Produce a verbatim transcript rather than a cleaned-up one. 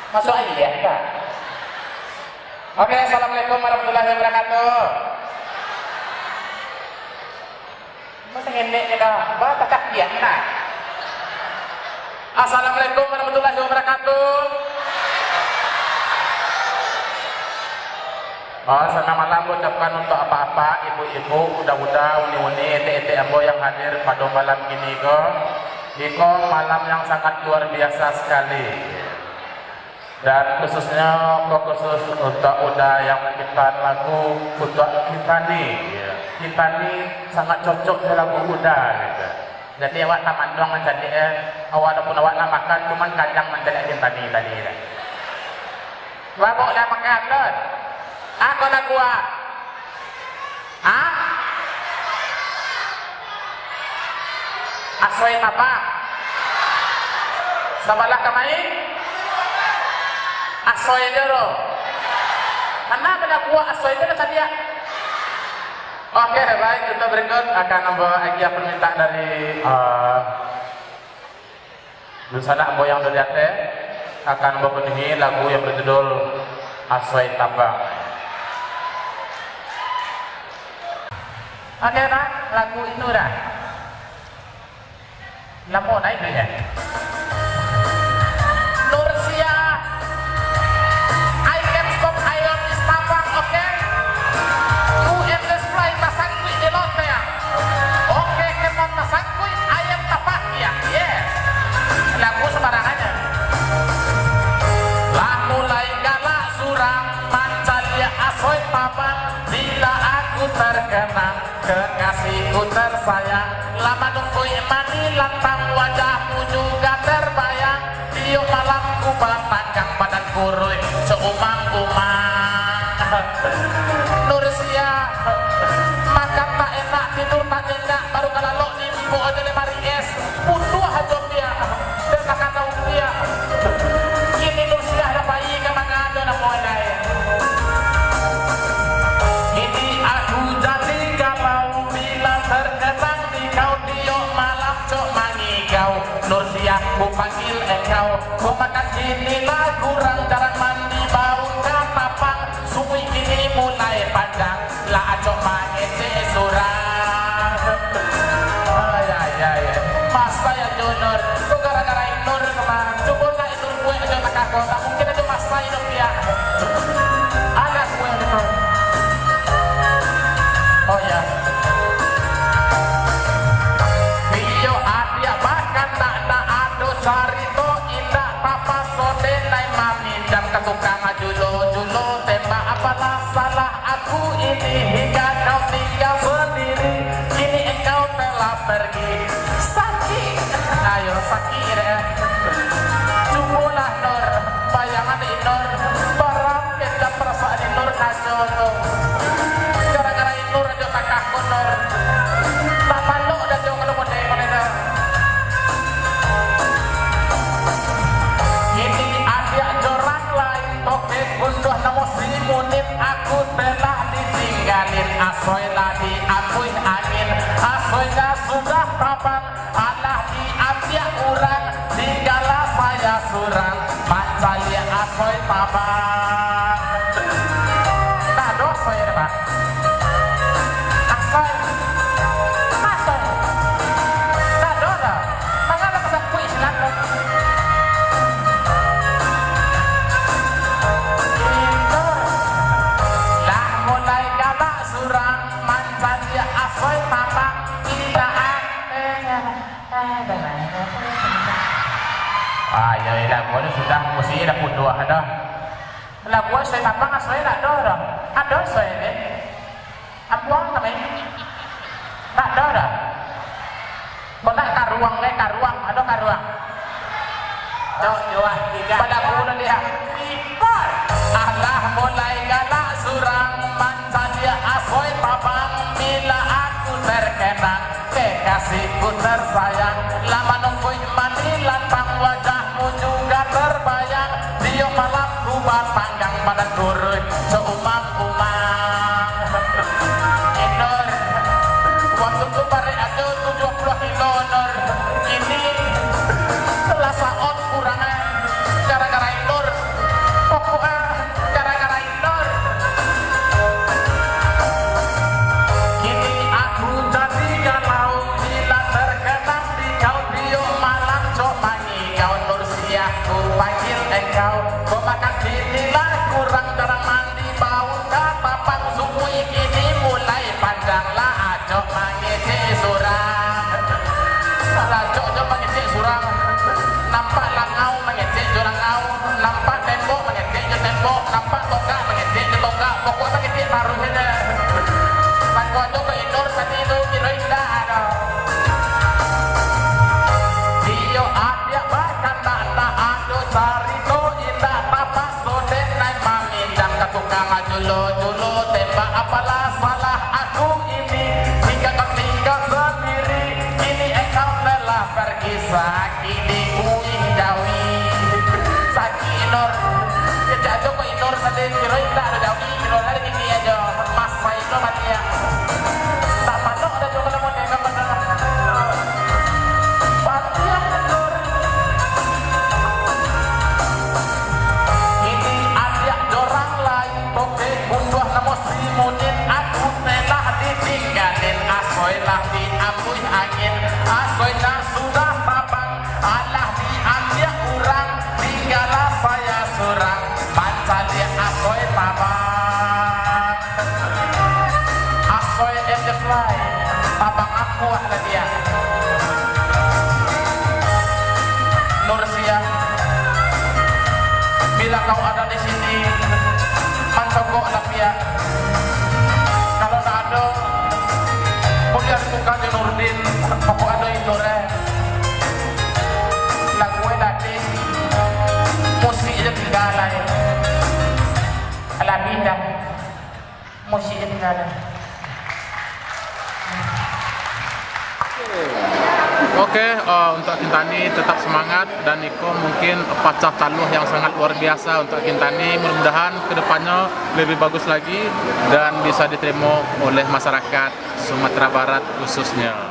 Masuak aia ka? Oke, assalamualaikum warahmatullahi wabarakatuh. Masa ngenek ni dah, ba tacakiak dah. Assalamualaikum warahmatullahi wabarakatuh. Oh, sanang malam ucapkan untuk apak-apak, ibu-ibu, uda-uda, uni-uni, etek-etek ambo yang hadir pado malam kini ko. Iko malam yang sangat luar biasa sekali. Dan khususnyo ko khusus untuk uda yang manciptaan lagu untuk Kintani. Kintani sangat cocok jo lagu uda gitu. Jadi awak tamanduang mancaliak, eh, walaupun awak lah makan, cuman kanyang mancaliak Kintani tadi tu. Mabuk dah makan tu. Ako lagu ah. Ha? Asoi tabang. Sabalah ka main? Asoi jo tu. Kana balagu asoi jo lah tadi, ah. Oke, baik, untuk berikut akan ambo agiah permintaan dari, eh, dunsanak ambo yang dari ateh, akan bapanuhi lagu yang berjudul Asoi Tabang. Oke, nah, lagu itu dah. Lamo naik duitnya. Nursia, I can stop, I love this tabang, oke? U M S Fly, tasangkuik di loteng. Oke, kemon tasangkuik, ayam tapakiak. Yes. Lagu sembarangan aja. Lah mulai galak surang, mancaliak asoi tabang. Bila aku terkenang, kekasihku tersayang, lah manungkuik manilantang, wajahmu juga terbayang. Tiok malam ku batanggang, badan kuruih seumang-umang. Nursia, makan tak enak, tidur tak nyenyak, baru kalalok ni, ibo aja lemari es, butuh aja piak, dan takana piak. Kini Nursia dah pai ka mangado namo lai. Kini aku jadi galau, bila terkenang di kau, tiok malam cok mangigau. Nursia, ku panggil engkau, ku makan kini lah kurang, jarang mandi bau ka tapang, suik kini mulai panjang, lah acok mangecek surang. Ay, ay, ay, ay. Masai ajo Nur, tu gara-gara Inur kemah. Cubolah Inur buek ajo takah ko, tak mungkin ajo masai tu piak. Alah buek Inur. Oh ya. Iyo adiak, bahkan nak, nak ado carito indak papaso denai maminjam ka tukang julo-julo tembak, apalah salah aku ini hingga kau tinggal sendiri, kini engkau telah pergi. Sakik, ayo sakik deh. Cubolah Nur, bayangan Inur, barang kecap perasaan Inur kaco tu. Gara-gara Inur ajo takah ko Nur. Tak talok dah jo kalau model-model dah. Kini adiak jorang lain, tokek gunduah namo si Munin, aku telah ditinggalin, asoi lah diapuih angin, asoi lah sudah tabang, alah diambiak urang, tinggallah saya surang, mancaliak asoi tabang. Nah, doh asoi tabang. Asoi. Asoi. Nah, doh dah. Tangan lah kasangkuik sinan tu. Itu. Lah mulai galak surang, mancaliak asoi tabang, indak ah. Eh, eh, dah lah. Ah, yo, lagu ni sudah, musti dah putuh dah. Lagu asoi tabang, asoi nak ado dah. Ado asoi ni. Ambuang kami. Nak ado dah. Kau nak karuang ni, karuang. Ado karuang. Cok, jual tiga. Pada aku dah lihat. Alah mulai galak surang, mancaliak asoi tabang, bila aku terkenang, kekasihku tersayang, lah manungkuik manilantang, wajahmu juga terbayang, tiok malam ku batanggang, badan kuruih seumang-umang. Inur, waktu tu barek ajo tujuah puluah kilo, Nur, kini lah saot kurang, eh. Kuatlah dia. Nursiah, bila kau ada di sini, mancokoklah pihak. Kalau ndak ado, buliah ditukar jo Nurdin, pokok ado Indoreh. Lagu e tadi, musik je tingga lai. Labiah dah. Musik tingga lai. Oke, eh, untuk Kintani tetap semangat dan iko mungkin pacah taluh yang sangat luar biasa untuk Kintani. Mudah-mudahan kedepannya lebih bagus lagi dan bisa diterima oleh masyarakat Sumatera Barat khususnya.